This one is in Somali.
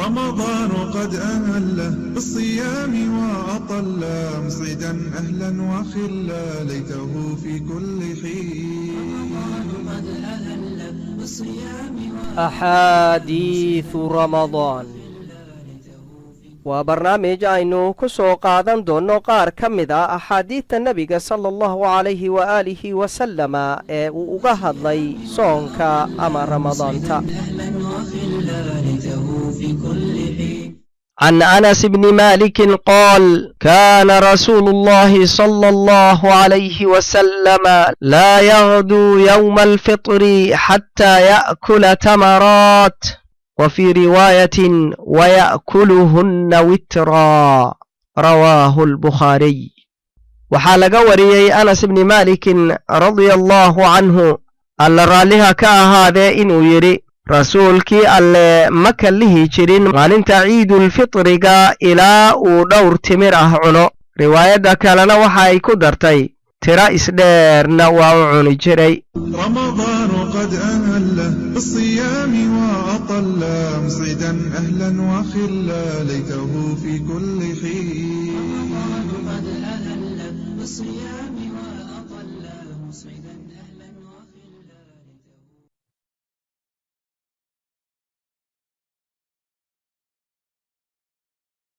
رمضان قد أهل بالصيام وأطل، مسعدا أهلا وخلا، ليته في كل حين. Axaadiidu Ramadaan waa barnaamij aynu ku soo qaadan doonno qaar ka mid ah axaadiidta Nebiga sala Allahu calayhi waaalihi wasalama ee uu uga hadlay soonka ama Ramadaanta. عن انس بن مالك قال: كان رسول الله صلى الله عليه وسلم لا يغدو يوم الفطر حتى ياكل تمرات، وفي روايه: وياكلهن وترا. رواه البخاري. Waxaa laga wariyey Anas bni Maalikin radia Allaahu canhu, Alla raalliha ka ahaadee, inuu yidhi: Rasuulkii Alle ma kallihi jirin maalinta Ciidulfitriga ilaa uu dhowr timir ah cuno. Riwaayadda kalena waxa ay ku dartay: tiro isdheerna waa u cuni jiray. رمضان قد أهل بالصيام وأطل، مسعدا أهلا وخلا، ليته في كل حين.